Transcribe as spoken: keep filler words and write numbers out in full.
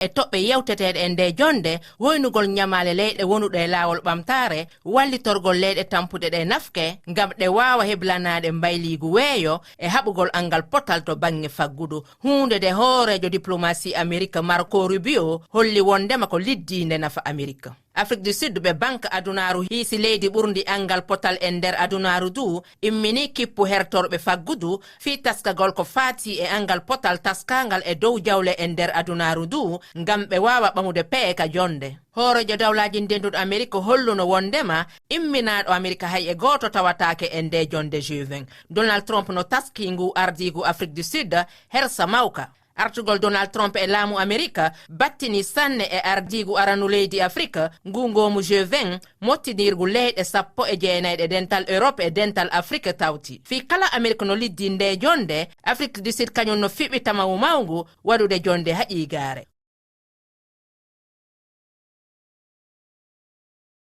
e toɓɓe yewteteeɗe e nde jonnde, woynugol ñamaale leyɗe wonuɗe e laawol ɓamtaare, wallitorgol leyɗe tampuɗe ɗe nafke ngam ɗe waawa heblanaade mbayliigu weeyo e haɓugol anngal potal to bannge faggudu, huunde nde hooreejo diplomasii Amerik Marco Rubio holli wonndema ko liddiinde nafa Amerik. Afrik du Sud ɓe Bank Adunaaru hiisi leydi ɓurndi anngal potal e nder adunaaru ndu, immini kippu hertorɓe faggudu fii taskagol ko faati e anngal potal taskaangal e dow jawle e nder adunaaru ndu ngam ɓe waawa ɓamude peye ka jonnde. Hooreejo Dawlaaji Ndenduɗi Amerik holluno wonndema imminaaɗo Amerik hay e gooto tawataake e nde jonnde G vingt. Donald Trump no taskii nguu ardiigu Afrik du Sud hersa mawka. Artugol Donald Trump e laamu Amerik battini sanne e ardiigu aranu leydi Afrik nguu ngoomu G vingt, mottinirgu leyɗe sappo e jeenay ɗe dental Europe e dental Afrik tawti. Fii kala Amerik no liddii nde jonnde, Afrik du Sud kañum no fiɓi tamawu mawngu waɗude jonnde haqiiqaare.